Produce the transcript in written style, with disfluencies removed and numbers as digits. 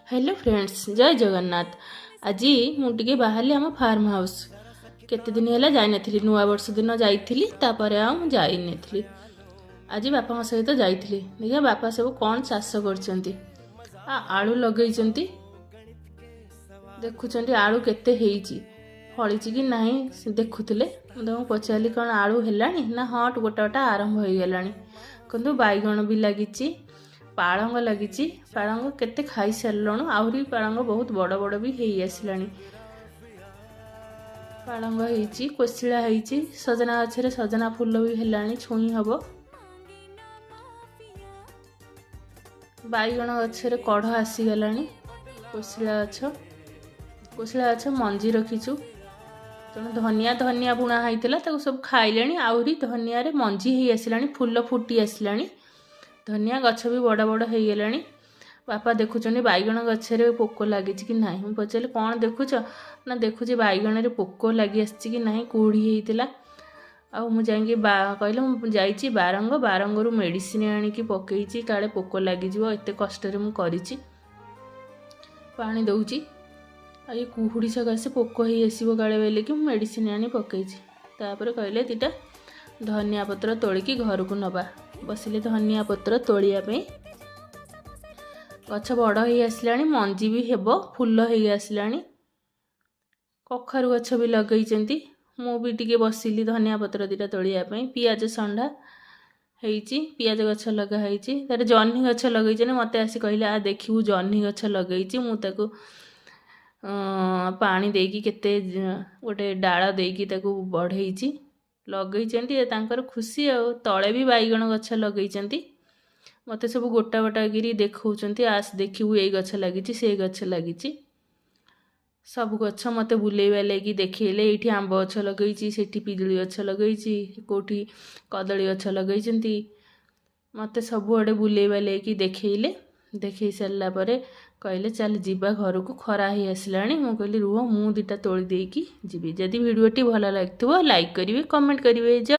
Hello friends, ଜୟ ଜଗନ୍ନାଥ। ଆଜି ମୁଁ ଟିକେ ବାହାରିଲି ଆମ ଫାର୍ମ ହାଉସ୍। କେତେ ଦିନ ହେଲା ଯାଇନଥିଲି। ନୂଆ ବର୍ଷ ଦିନ ଯାଇଥିଲି, ତାପରେ ଆଉ ମୁଁ ଯାଇନଥିଲି। ଆଜି ବାପାଙ୍କ ସହିତ ଯାଇଥିଲି। ଦେଖିବା ବାପା ସବୁ କ'ଣ ଚାଷ କରୁଛନ୍ତି। ଆଳୁ ଲଗେଇଛନ୍ତି, ଦେଖୁଛନ୍ତି ଆଳୁ କେତେ ହେଇଛି, ଫଳିଛି କି ନାହିଁ ସେ ଦେଖୁଥିଲେ। ମୁଁ ତାଙ୍କୁ ପଚାରିଲି, କ'ଣ ଆଳୁ ହେଲାଣି? ନା, ହଁ, ଗୋଟା ଗୋଟା ଆରମ୍ଭ ହେଇଗଲାଣି। କିନ୍ତୁ ବାଇଗଣ ବି ଲାଗିଛି, ପାଳଙ୍ଗ ଲାଗିଛି। ପାଳଙ୍ଗ କେତେ ଖାଇସାରିଲୁଣୁ, ଆହୁରି ପାଳଙ୍ଗ ବହୁତ ବଡ଼ ବଡ଼ ବି ହେଇ ଆସିଲାଣି। ପାଳଙ୍ଗ ହେଇଛି, କୋଶିଳା ହେଇଛି, ସଜନା ଗଛରେ ସଜନା ଫୁଲ ବି ହେଲାଣି, ଛୁଇଁ ହବ। ବାଇଗଣ ଗଛରେ କଢ଼ ଆସିଗଲାଣି। କୋଶିଳା ଗଛ ମଞ୍ଜି ରଖିଛୁ। ତେଣୁ ଧନିଆ ବୁଣା ହେଇଥିଲା, ତାକୁ ସବୁ ଖାଇଲେଣି। ଆହୁରି ଧନିଆରେ ମଞ୍ଜି ହେଇ ଆସିଲାଣି, ଫୁଲ ଫୁଟି ଆସିଲାଣି। ଧନିଆ ଗଛ ବି ବଡ଼ ବଡ଼ ହେଇଗଲାଣି। ବାପା ଦେଖୁଛନ୍ତି ବାଇଗଣ ଗଛରେ ପୋକ ଲାଗିଛି କି ନାହିଁ। ମୁଁ ପଚାରିଲି, କ'ଣ ଦେଖୁଛ? ନା, ଦେଖୁଛି ବାଇଗଣରେ ପୋକ ଲାଗି ଆସିଛି କି ନାହିଁ, କୁହୁଡ଼ି ହେଇଥିଲା। ଆଉ ମୁଁ ଯାଇକି ବା କହିଲେ, ମୁଁ ଯାଇଛି ବାରଙ୍ଗ, ବାରଙ୍ଗରୁ ମେଡ଼ିସିନ ଆଣିକି ପକେଇଛି, କାଳେ ପୋକ ଲାଗିଯିବ। ଏତେ କଷ୍ଟରେ ମୁଁ କରିଛି, ପାଣି ଦେଉଛି, ଆଉ ଏ କୁହୁଡ଼ି ସକାଶେ ପୋକ ହେଇ ଆସିବ କାଳେ ବୋଲିକି ମୁଁ ମେଡ଼ିସିନ ଆଣି ପକେଇଛି। ତାପରେ କହିଲେ, ଦୁଇଟା ଧନିଆ ପତ୍ର ତୋଳିକି ଘରକୁ ନେବା। ବସିଲେ ଧନିଆ ପତ୍ର ତୋଳିବା ପାଇଁ। ଗଛ ବଡ଼ ହେଇ ଆସିଲାଣି, ମଞ୍ଜି ବି ହେବ, ଫୁଲ ହେଇ ଆସିଲାଣି। କଖାରୁ ଗଛ ବି ଲଗେଇଛନ୍ତି। ମୁଁ ବି ଟିକେ ବସିଲି ଧନିଆ ପତ୍ର ଦୁଇଟା ତୋଳିବା ପାଇଁ। ପିଆଜ ସଣ୍ଡା ହେଇଛି, ପିଆଜ ଗଛ ଲଗା ହେଇଛି। ତାର ଜହ୍ନି ଗଛ ଲଗେଇଛନ୍ତି। ମୋତେ ଆସି କହିଲେ, ଆ ଦେଖିବୁ, ଜହ୍ନି ଗଛ ଲଗେଇଛି ମୁଁ, ତାକୁ ପାଣି ଦେଇକି କେତେ ଗୋଟେ ଡାଳ ଦେଇକି ତାକୁ ବଢ଼େଇଛି। ଲଗେଇଛନ୍ତି, ତାଙ୍କର ଖୁସି। ଆଉ ତଳେ ବି ବାଇଗଣ ଗଛ ଲଗେଇଛନ୍ତି। ମୋତେ ସବୁ ଗୋଟା ଗୋଟା କିରି ଦେଖାଉଛନ୍ତି, ଆସ ଦେଖିବୁ, ଏଇ ଗଛ ଲାଗିଛି, ସେଇ ଗଛ ଲାଗିଛି। ସବୁ ଗଛ ମୋତେ ବୁଲେଇ ବାଲେଇକି ଦେଖେଇଲେ। ଏଇଠି ଆମ୍ବ ଗଛ ଲଗେଇଛି, ସେଠି ପିଜୁଳି ଗଛ ଲଗେଇଛି, କେଉଁଠି କଦଳୀ ଗଛ ଲଗେଇଛନ୍ତି। ମୋତେ ସବୁଆଡ଼େ ବୁଲେଇ ବାଲେଇକି ଦେଖେଇଲେ। ଦେଖେଇ ସାରିଲା ପରେ କହିଲେ, ଚାଲ ଯିବା ଘରକୁ, ଖରା ହେଇ ଆସିଲାଣି। ମୁଁ କହିଲି, ରୁହ, ମୁଁ ଦୁଇଟା ତୋଳି ଦେଇକି ଯିବି। ଯଦି ଭିଡ଼ିଓଟି ଭଲ ଲାଗିଥିବ, ଲାଇକ୍ କରିବେ, କମେଣ୍ଟ କରିବେ।